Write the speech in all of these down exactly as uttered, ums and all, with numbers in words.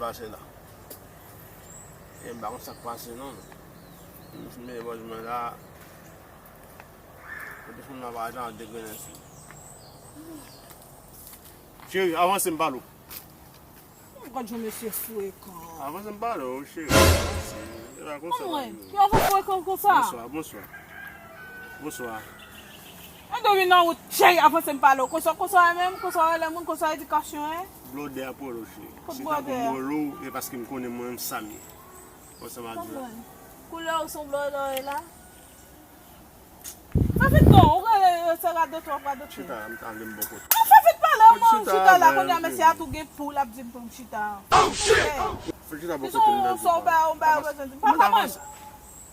Pase la. E m pa konn sa k pase non. M fin mete vòz mwen la. Epi fanm nan pa jan ap degrennen sou. Cheri, avanse m pale w. Gad yon mesye frekan. Avanse m pale w, cheri. Avanse. E pa konsa. Anmwey, ki avanse frekan konsa? Bonswa, bonswa. Bonswa. An domine nan wout, cheri, avanse m pale w. Konsa, konsa menm, konsa rele moun, konsa edikasyon, en. Blòdè a polo, cheri. Kot blòdè a? Si ta pou molo, e paske m konnen mwen menm sa m ye. Konsa m a di la. Konprann. Koulè w se yon blòdè w ye la? Fè vit non, ou rele yo se radote, w ap radote. Chita, m ta ale m bò kote. An fè vit pale, ou chita la, kounye a mesye a tou gen pou l ap di m pou m chita. Fè chita bò kote m nan. Sa w bay, ou bay, ou bezwen di. Pa, pa mwen.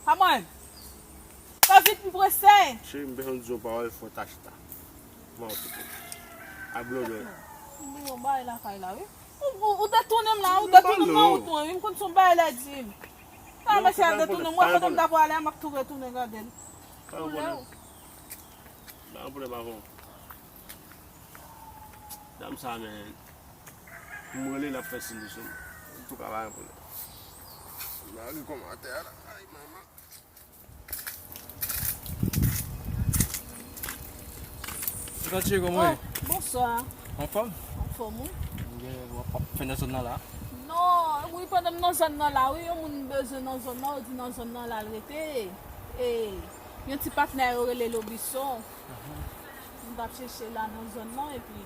Pa mwen. Fè vit, m prese. Cheri, m bezwen di yon pawòl, fò w ta chita. Mwen okipe. A blòdè. M bay lakay la, wi. Ou, ou, ou detounen m la, ou detounen m nan wout mwen, wi, m konn se yon bagay lè di m. Nan mesye a detounen m, mwen kote m ta pwale a, m ap tou retounen gade l. Pa gen pwoblèm. Pa gen pwoblèm avè w. Dam sa, men, pou m rele l ap fè siy li sou mwen. Antouka, pa gen pwoblèm. M pa li kòmantè a la. Ay, manman. Sa tcheke mwen. Oh, bonswa. Anfòm? Anfòm, wi. Gen, w ap, w ap fè nan zòn nan la? Non, wi, pandan m nan zòn nan la, wi, yon moun m bezwen nan zòn nan, yo di nan zòn nan la l rete. E, yon ti patnè yo rele Lobison. Mhm. M t ap chèche la nan zòn nan, epi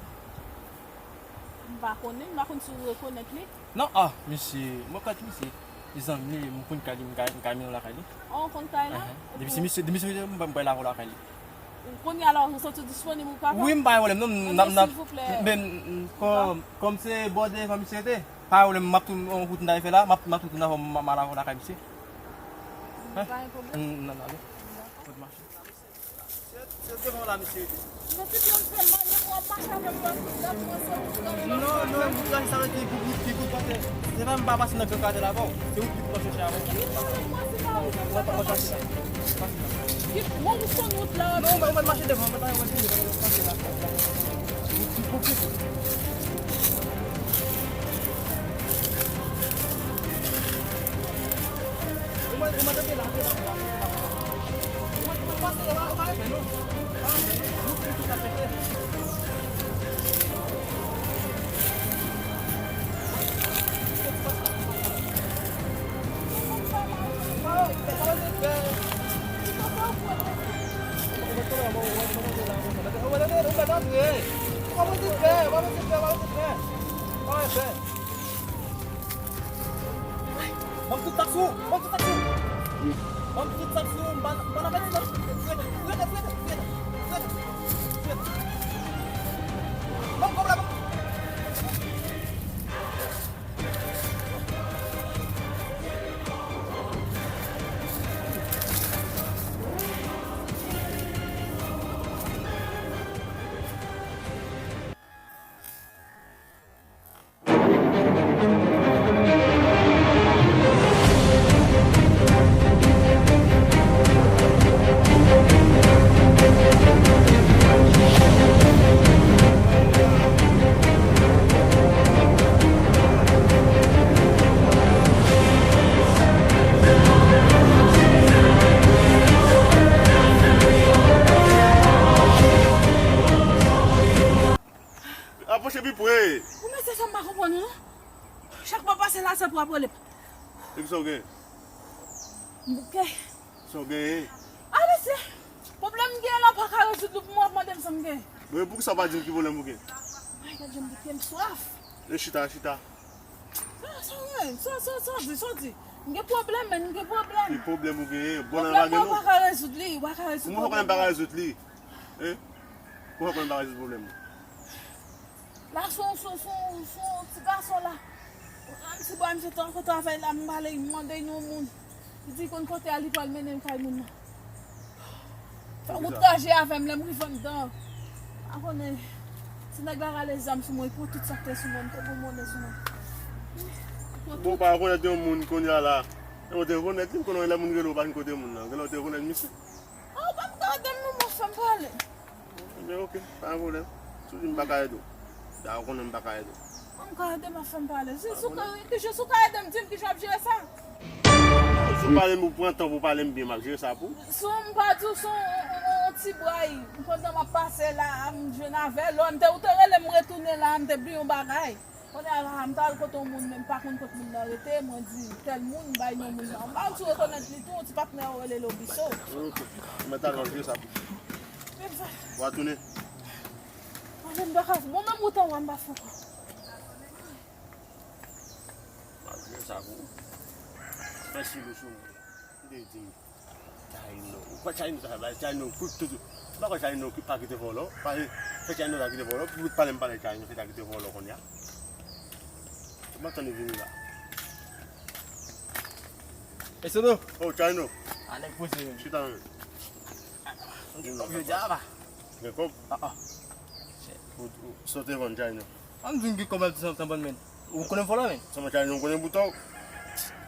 m pa konnen, m pa konn si w rekonèt li. Non, ah, misye, mwen konn misye. Li zanmi li, m konn kay li, m ka, m ka mennen w lakay li. Oh, ou konn kay la? Ehe. Depi se misye, depi se misye, m bay, m bay lakay li. Kounye a la, ou soti disponib, ou kapab? Wi, m pa gen pwoblèm, non, m, m, m, silvouplè. Men, m, kòm, kòm se bò devan misye te, pa gen pwoblèm, m ap tou, yon wout m ta fè la, m ap, m ap tou tounen avè w, m, m al avè w lakay misye. Pa gen pwoblèm. N, n, n ale. Dakò. Pot mache. Se, se devan la, misye rete. Mwen te di yon sèl mande pou w ap mache avè m nan tout dat mwen se ou ki gade nan. Non, non, m pou gade sa vle di pou, pou, pou, pou, se pa m pa pase nan gran katye la avè w. Se ou ki pou chèche avè w. Epi pale m pase la, ou pa pase la. Pase la. Ki, bon, ou konn wout la. Non, mwen, mwen mache devan, mwen pa wè si pase la. Ou, ou, ou, ou. Ban m tout sa k sou ou! Ban m tout sa k sou ou! Ban m tout sa k sou ou! M pa, m pa nan pèdi non! Fouye tèt! Fouye tèt! Fouye tèt! Fouye tèt! Fouye tèt! Ban m kòb la! Ban m Apwoche pi pre. Ou mesye sa m pa konprann ou non. Chak mwen pase la se pou ap rele. E kisa w gen? M bouke. Sa w genyen? A mesye, pwoblèm m genyen la w pa ka rezoud li pou mwen w ap mande m sa m genyen. Bon, e poukisa w pa di m ki pwoblèm ou gen? Ay, gad jan m bouke, m swaf. E chita, chita. Sa, sa w genyen? Sa, sa, sa w di, sa w di? M gen pwoblèm, men m gen pwoblèm. Ki pwoblèm ou genyen? Bon, nan lage nou. Pwoblèm mwen w pa ka rezoud li, w pa ka rezoud pwoblèm mwen. Kouman w konnen m pa ka rezoud li? Hein? Kouman w konnen m pa ka rezoud pwoblèm ou? La, se yon, se yon, se yon, se yon ti gason la. Yon ti bòy, misye t antre travay la, m pale, m mande yon moun. Li di konn kote a, li pral mennen m kay moun nan. Fòk ou traje avè m, lè m rive anndan. A konnen, ti nèg la rale zam sou mwen, li pran tout sa k te sou mwen, m te gon monnen sou mwen. Bon, ou pa rekonèt yon moun kounye a la. E ou te rekonèt li, m konnen lè moun rele ou pa konn kote moun nan. Genlè ou te rekonèt misye. A, ou pa m gade m non, mwen fè m pale. Ebyen, oke, pa gen pwoblèm. Si w di m pa ka ede w. Da ou konnen m pa ka ede w. Ou ka ede m ap fè m pale. Si, si w ka, ki jan, si w ka ede m, di m ki jan w ap jere sa. Si w pale m, ou pran tan pou w pale m byen, m ap jere sa pou ou. Si w, m pa di w, si w, yon, yon, yon ti bray, pandan m ap pase la, m jwenn avè l, lè w te, ou te rele m retounen la, m te bliye yon bagay. Kounye a la, m t al kote yon moun, men m pa konn kot moun nan rete, mwen di tèl moun, m bay non moun nan. M pa konn si w rekonèt li tou, yon ti patnè w rele Lobiso. Ok. Mwen ta ranje sa pou ou. W a tounen. Mwen menm, m pa ka, mwen menm, ou tan w a, m pa fè ankò. Malgre sa, pou fè silo sou mwen. M te di m, Tchayno. Ou kwè Tchayno sa fè bagay? Tchayno, kou tout. Ou pa kwè Tchayno ki pa kite vòlò? Pa fè Tchayno ta kite vòlò. Pou pale m pale Tchayno, fè ta kite vòlò kounye a. M ap tann li vini la. E Sodo? Oh, Tchayno. A, nèg poze menm. Chita menm. Jodi a, pa. Gen kòb? Ah, ah. Ou, ou, sa w te vann Tchayno? An di m gen kòb ap di sa, sa bann men. Ou konnen vòlè men. Sa mwen Tchayno, m konnen boutò.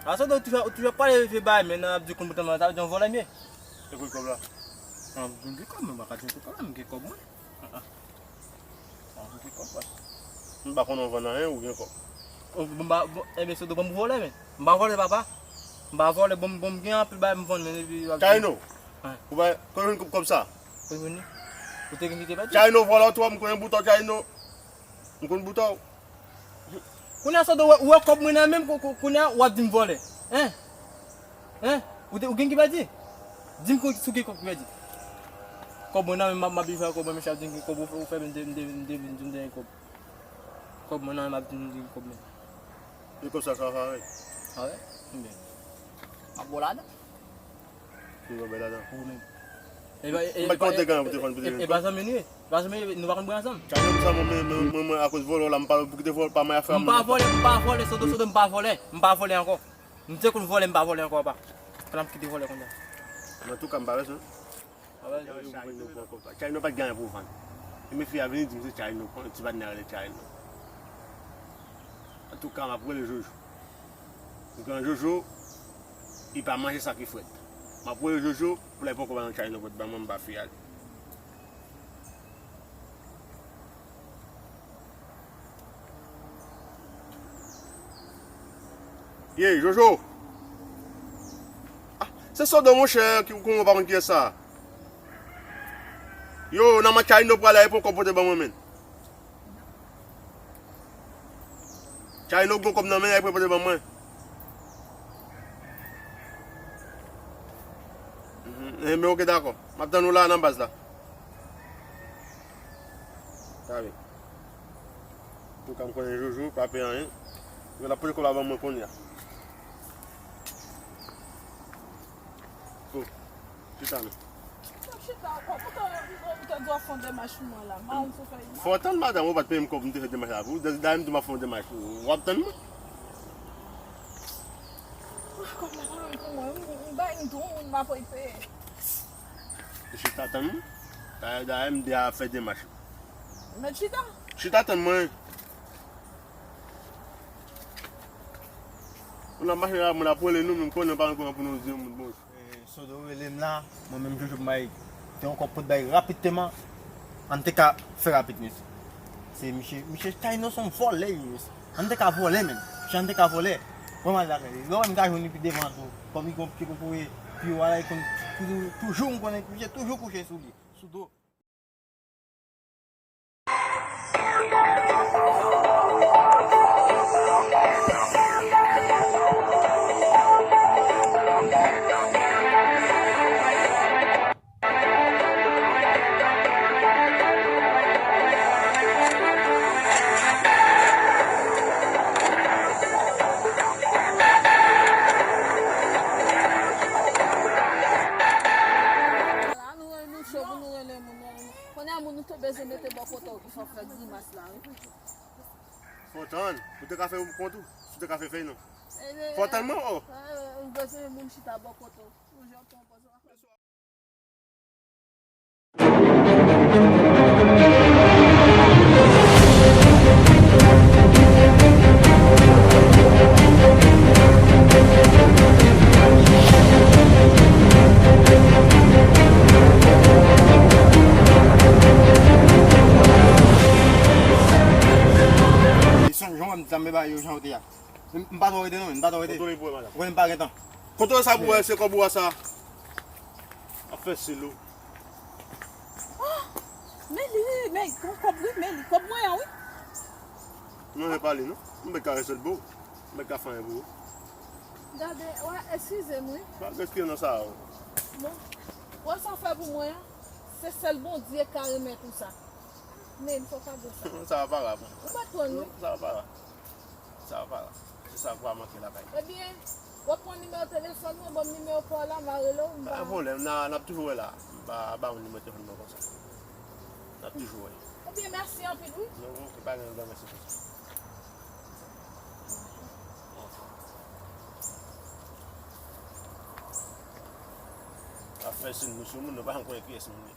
A sa w toujou, ou toujou ap pale vye bagay men nan ap di konn boutò men, sa vle di yon vòlè m ye. E kote kòb la? An di m gen kòb men, m pa ka di m gen kòb la, m gen kòb mwen. Ah, ah. An di m gen kòb la. M pa konnen w vann anyen, ou gen kòb. Oh, bon, ba, bon, enben, se de bon vòlè men. M pa vòlè papa. M pa vòlè, bon, bon, m gen anpil bagay m vann men epi w ap di Tchayno. Hein. Ou pa, kote w jwenn kòb sa? Kote w jwenn li? Ou te gen kite pèdi? Tchayno vòlè twòp, m konnen boutò Tchayno. M konn boutò. Kounye a sa w wè, ou wè kòb mwen nan men m, kou-, kou-, kounye a w ap di m vòlè. Hein? Hein? Ou te, ou gen ki pèdi? Di m kou-, si w gen kòb ki pèdi. Kòb mwen nan men m, m ap, m ap viv ak kòb mwen, mesye ap di m gen kòb, ou fè, ou fè m de, m de, m de, m de, m de, m de gen kòb. Kòb mwen nan men m ap di m gen kòb mwen. E konsa sa va, wi. A wi? Enben. M ap ba w ladan. Ki wè bèl ladan. Ou menm. E pa, e, M pa t konn te gen pou te vann pou te e, gen e pa zanmi nou ye. E pa zanmi nou ye, nou pa konn bwè ansanm. Tchayno, m zanmi w, men, men, mwen, mwen, akoz vòlè w la, m pa pou kite vòlè, pa may afè a m. M pa vòlè, m pa vòlè, Sodo, Sodo, m pa vòlè. M pa vòlè ankò. M te konn vòlè, m pa vòlè ankò, papa. Kounye a m kite vòlè kounye a. Antouka, m pa bezwen. Tchayno pran kòb la. Tchayno pa t gen anyen pou vann. E men fi a vini di m se Tchayno, pran ti patnè rele Tchayno. Antouka, m ap rele Jojo. Gran Jojo, li pa manje sa ki frèt. M ap rele Jojo pou l al pran kòb la nan Tchayno pou l ban mwen, m ba fi a li. Ye, Jojo. Ah, se Sodo, monchè, ki, kouman w pa konn kiyès sa? Yo, nan men Tchayno prale, al pran kòb pote ban mwen, menn. Tchayno gen kòb nan men l, al pran pote ban mwen. Mhm, enben, ok, dakò. M ap tann ou la nan baz la. Ta byen. Antouka, m konnen Jojo pa peye anyen. Yo, l ap pote kòb la ban mwen kounye a. Oh, chita non. Chita, kòman ou te di w ap fè yon demach pou mwen la? Madanm, ou fè yon... Fò w tann madanm, ou pa t peye m kòb, m te fè demach la pou ou. Dayè, m di w m ap fè yon demach pou ou. W ap tann mwen? Kòb la pa menm pou mwen, m, m bay m tou, m ap peye. Chita tann mwen. Dayè, dayè, m de a fè demach. Mèt chita. Chita tann mwen. Ou nan mache la, moun ap rele nou, men m konnen w pa gen kouran pou nou di yon moun bonjou. E, Sodo rele m la, mwen menm Jojo m bay te yon kòb pot bay rapidteman, an te ka fè rapid, mesye. Se misye, misye Tchayno se yon vòlè, li, mesye. An te ka vòlè, menm. Misye an te ka vòlè. Bon, m al lakay li. Lè w wè m ka jwenn li pi devan tou. Kòm li gon pye pou kouye, pye w a la, li konn toujou, toujou, m konnen misye toujou kouche sou li. Sou do. La, nou, nou cho pou nou rele moun nan. Kounye a, moun ou te bezwen mete bò kote w pou fè, fè grimas la, wi. Fò tann, ou te ka fè yon kont ou, si w te ka fè fèy non. Fò tann mwen, oh. Ou bezwen moun chita bò kote w. Yon jan pran pòz la. M m pa twò rete non, men, m pa twò rete. Kontwole pou wè, madanm. Ou konnen m pa gen tan. Kontwole sa pou wè, se kòb ou a sa. Ap fè silo. Men li, men kòb wi, men li kòb mwen an wi. Non, se pa li non. M pa ka resèt pou ou. M pa ka fè anyen pou ou. Gade, wè, eskize m wi. Pa eskize nan sa. Bon, wè sa w fè pou mwen an, se sèl Bondye k ka remèt ou sa. Men, fò pa di sa. Sa va pa la pou mwen. Ou mèt pran l wi. Sa va pa la. Sa va pa la. Se sa k pa manke lakay. Ebyen, w ap pran nimewo telefòn mwen, ban m nimewo pa w la, m a rele w, m Pa pa. Gen pwoblèm, n a- n ap toujou wè la. M pa ba moun nimewo telefòn mwen konsa. N ap toujou wè. Ebyen, mèsi anpil wi. Non, non, se pa gen gran mèsi pou sa. Ap fè sou nou, sou moun, nou pa janm konnen kiyès moun ye.